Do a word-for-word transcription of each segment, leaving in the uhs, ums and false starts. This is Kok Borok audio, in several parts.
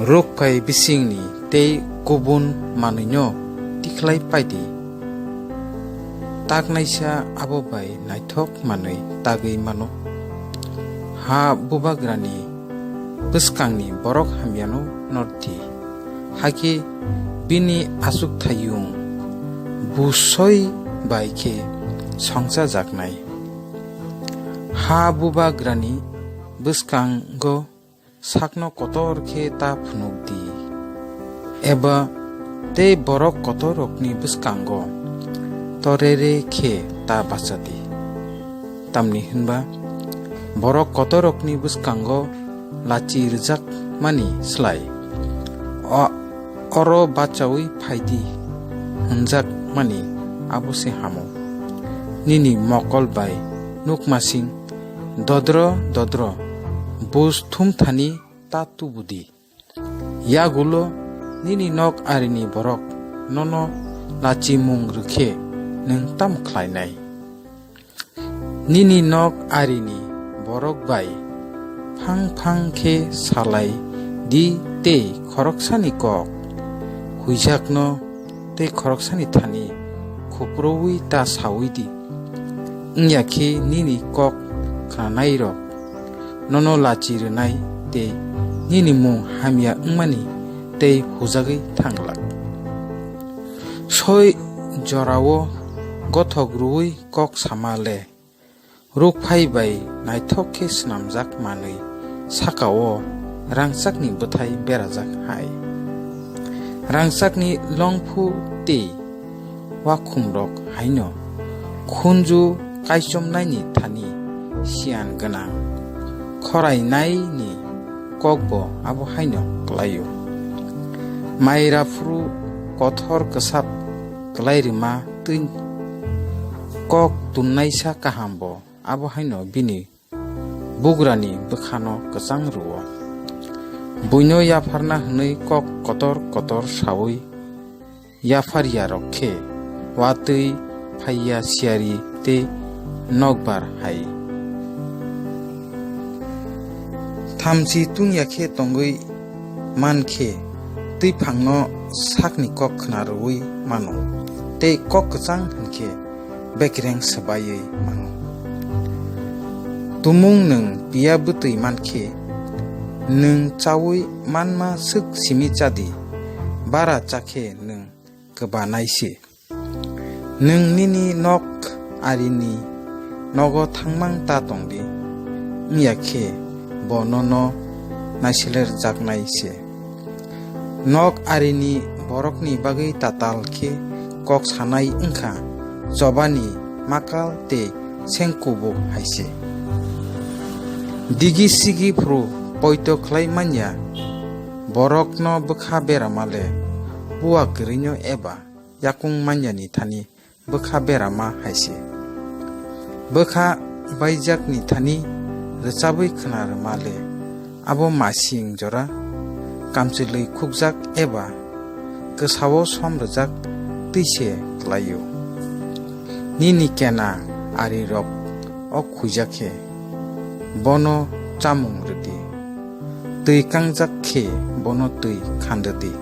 Rukphai bisingni tei kubun manwino tikhlai pai di. Taknaisa abo bai naithok manwi tagwi mano. Ha bubagrani bwskangni borok hamyano nor di, hakhe bini achukthayung busoi bai khe songchajaknai. Ha bubagrani bwskango sakno kotor khe ta phunuk di, eba tei borok kotorrokni bwskango torere khe ta bacha di. Tamni hwnba borok kotorrokni bwskango lachi rwjakmani slai o-, oro bachaui phai di hwnjakmani abo se hamo. Nini mokol bai nukmasing dodro dodro bus thumthani ta tubu di. Yagulo nini nok arini borok nono lachimung rwkhe nwng tamo khlainai? Nini nok arini borok bai phang phang khe salai di tei khoroksani kok huijakno tei khoroksani thani khuproui ta saui di. Wngya khe nini kok khnanairok nono lachi rwnai tei nini mung hamya wngmani tei hujagwi thang glak. Soi jorao gothok rwui kok sama le, rukphai bai naithok khe swnamjak manwi saka-o rangchakni bwthai berajak hai. Rangchakni longphu tei wakhumrok haino khunju kaichomnaini thani siyan gwnang khorainaini kokbo abo haino klaio. Maira phuru kothor kwsap klai rwma twi kok tunnaisa kahambo abo haino bini bugrani bwkhano kwchang rwo. Buino yapharna hwnwi kok kotor kotor saui yapharyarok khe watwi phaiya siyari tei nokbar hai. Thamchi tungya khe tongwi man khe twiphangno sakni kok khna rwui mano tei kok kwchang hwn khe bekereng swbaiwi mano. Tumung nwng piya bwtwi man khe nwng chaui manma swk simi cha di, bara cha khe nwng kwbanai se. Nwng nini nok arini nogo thangmang ta tong di, wngya khe bo nono naiselerjaknai se. Nok arini borokni bagwi tatal khe kok sanai wngkha chobani makal tei sengkubuk hai se. Digi sigi phuru poito khlai manya borokno bwkha berama le bua kwrwino eba yakung manyani thani bwkha berama hai se. Bwkha baijakni thani rwchabwi khna rwma le abo masing jora kamchwlwi khukjak eba kwsao som rwjak twi se klaio. Nini kena arirok ok khuijak khe bono chamung rwdi, twi kangjak khe bono twi khan rwdi.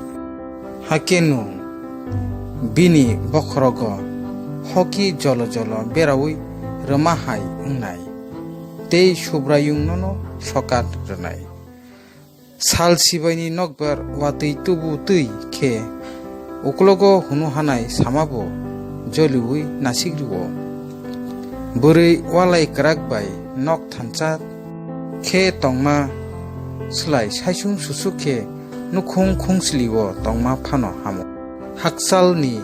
Hakhe nwng bini bokhorogo hoki jolo jolo beraui rwma hai wngnai, tei Subraiyung nono sokat rwnai. Sal sibaini nokbar watwi tubu twi khe uklogo hunu hanai samabo joliui nasik rwo. Bwrwi walai kwrak bai nok thansa khe tongma slai saisung susuk khe nukhung khungslio tongma phano hamo. Hakchalni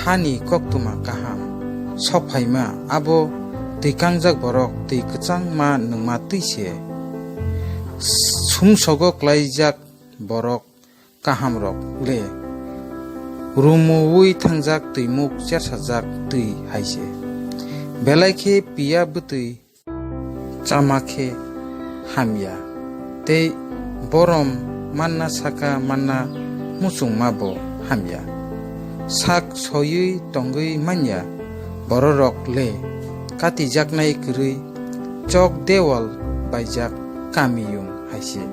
hani koktwma kaham sokphaima abo twi kangjak borok twi kwchangma nungma twi se. Sumsogo klaijak borok kahamrok le rumuui thangjak twimuk chersajak twi hai se. Belai khe piya bwtwi chama khe hamya, tei borom manna saka manna muchungma bo hamya. Sak soiwi tongwi manya bororok le katijaknai kwrwi chok dewal baijak kamiyung hai se.